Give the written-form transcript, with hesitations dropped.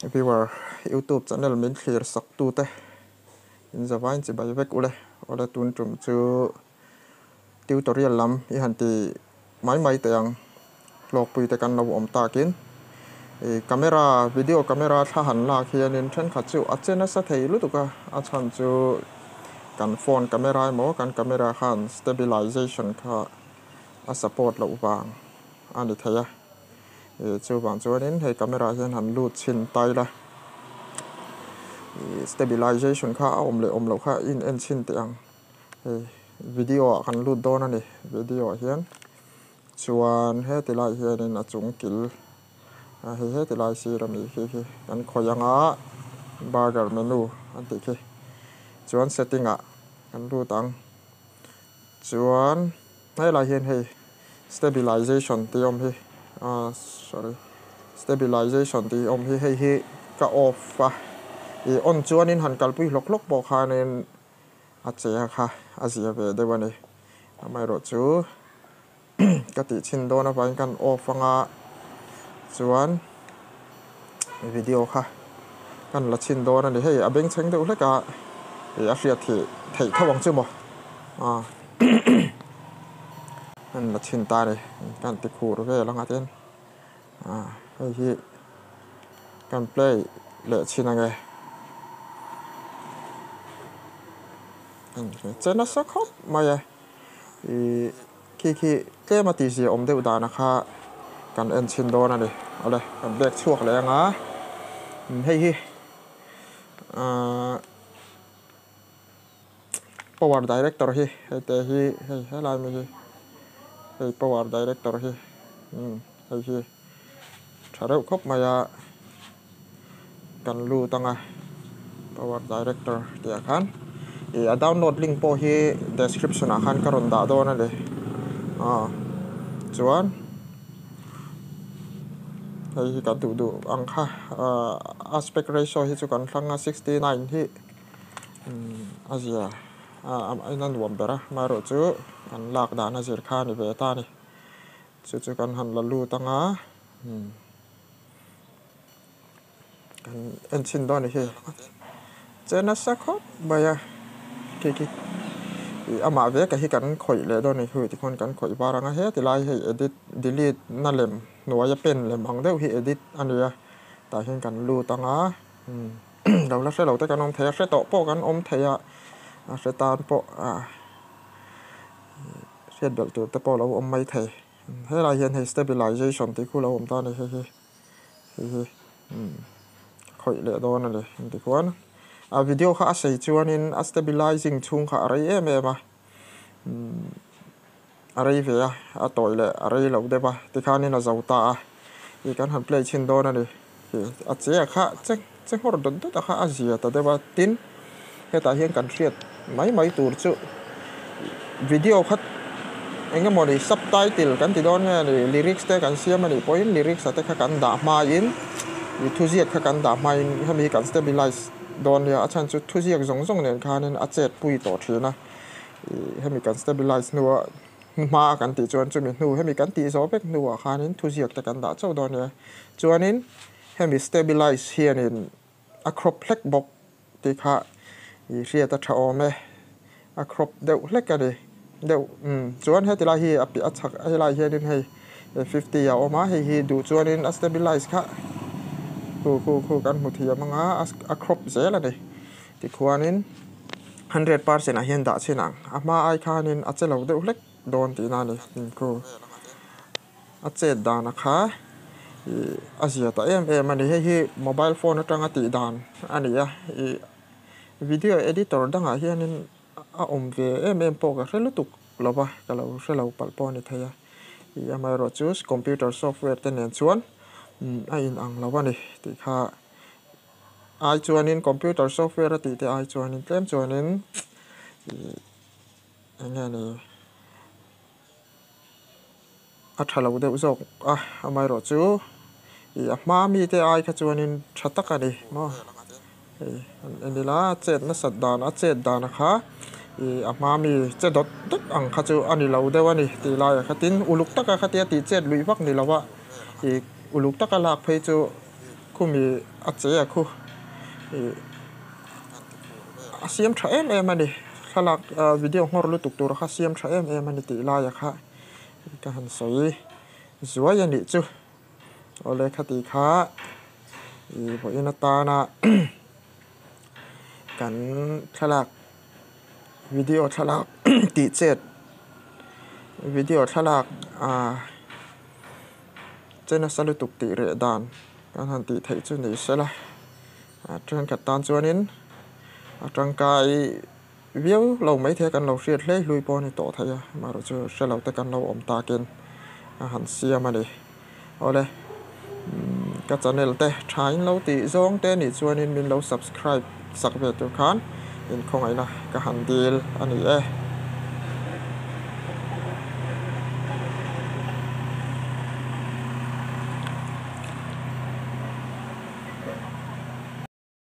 Viewer youtube channel min thlir sak tute in zavain chi bai vek ule awle tun tum chu tutorial lam i han ti mai mai teh ang hlawkpui te kan lo awm takin ih camera video camera thla han lak hianin thenkhat chu a che nasa thei lutuk a a chhan chu kan phone camera emaw kan camera khan stabilization kha a support loh vang a ni thei a. Ih chuvang chuanin hei camera ah hian han lut chhin ta ila ih stabilization kha a awm leh awm loh kha a in en chhin teh ang hei video ah kan lut dawn a ni video ah hian chuan heti lai hianin a chung kil a hei heti lai sir ami khi khi kan khawih anga burger menu an tih khi chuan setting ah kan lut ang chuan helai hian hei. Stabilization tih awm hi ah sorry stabilization tih awm hi hei hi ka off a ih on chuanin han kalpui hlawk hlawk pawh khanin a che a kha a zia ve deuh a ni amaherawhchu ka tih chhin dawn avangin kan off anga chuan video kha kan la chhin dawn a ni hei a bengchheng deuh hlek a ih a hriat theih theih tho ang chu maw ah. An la chhin ta ni kan ti khur vel anga tin ah hei hi kan play leh chhin ange che nasa khawp mai a ih khi khi tlem a tihzia awm deuh dan a kha kan en chhin dawn a ni awle kan bag chhuak leh anga hei hi ahh. Power director hi hei te hi hei helai mi hi hei power director hi umm hei hi tha reuh khawp mai a kan lut ang a power director tih ah khan ih a download link pawh hi description ah khan ka rawn dah dawn a ni aw chuan hei hi kan duh duh ang kha ahh aspect ratio hi chu kan hlang a 69 hi. A zia a in a nuam ber a amaherawh chu an lak dan a zir kha a ni ve ta a ni chu chu kan han la lut ang a kan en chhin dawn a ni hi che nasa khawp mai a khi khi ih amah veka hi kan khawih leh dawn a ni hui tikhawn kan khawih var ang a heti lai hei edit delete na lem hnuaia pen lem ang deuh hi edit a ni a tah hian kan lut ang a. Lo la hre lo te kan awm thei a, hre tawh pawh kan awm thei a, a hre tan pawh ah hriat belh tur te pawh a lo awm mai thei. Helai hian hei stabilization tih khu lo awm ta a ni hei hi, hei hi khawih leh dawn a ni engti khuan. A video kha a sei chuanin a stabilizing chhung kha a rei em em a, a rei ve a, a tawi leh a rei lo deuh a tikhanin a zo ta a, ih kan han play chhin dawn a ni. A che a kha che che nghawr dawt dawt a kha a zia ta deuh a tin hetah hian kan hriat mai mai tur chu video kha eng emaw ni subtitle kan ti dawn nge ni lyrics te kan siam a nih pawhin lyrics ah te kha kan dah hmain ih thuziak kha kan dah hmain hemi hi kan stabilize dawn nia a chhan chu thuziak zawng zawng nen khanin a chet pui tawh thin a ih hemi kan stabilize hnuah hma a kan tih chuan chumi hnu hemi kan tih zawh vek hnuah khanin thuziak te kan dah chauh dawn nia chuanin hemi stabilize hianin a crop hlek bawk tih kha ih hriat a tha awm e a crop deuh hlek a ni deuh umm chuan heti lai hi a piah a chhak helai hianin hei 50 a awm a hei hi duh chuanin a stabilize kha khu khu khu kan hmu thiam anga a crop zel a ni. Tikhuanin 100% ah hian dah chhin ang. A hma ai khanin a che lo deuh hlek dawn tihna a ni. Khu a chet dan a kha ih a zia ta em em a ni. Hei hi mobile phone atanga tih dan a ni a. Ih video editor dangah hianin a awm ve em em pawh ka hre lutuk lo va, ka lo hre lo palh pawh a ni thei a. Ih amaherawhchu computer software te nen chuan a inang lo a ni tih kha. Ai chuanin computer software a tih te ai chuanin tlem chuanin ih eng nge ni a tha lo deuh zawk a amaherawh chu ih a hma mi te ai kha chuanin tha tak a ni maw hei an en ila a chet nasat dan a chet dan a kha ih a hma mi che dawt dawt ang kha chu a ni lo deuh a ni tih laiah khatin uluk taka khatia tih chet luih vak ni lo a ih uluk taka lak phei chu. Khumi a che a khu ih a siam tha em em a ni thlalak ah video nghawr lutuk tur kha siam tha em em a ni tih laia kha ka han sawi zuai a nih chu awle khati kha ih vawiin atana kan thlalak video thlalak tih chet video thlalak ah che nasa lutuk tih reh dan kan han tih theih chu ni sela a thenkhat tan chuanin a tangkai viau lo maithei a kan lo hriat hlei hlui pawh a ni tawh thei a amaherawhchu hre lo te kan lo awm takin a han siam a ni awle ka channel te tha in lo tih zawng te nih chuanin min lo subscribe sak ve tur khan inkhawngaihna ka han dil a ni e.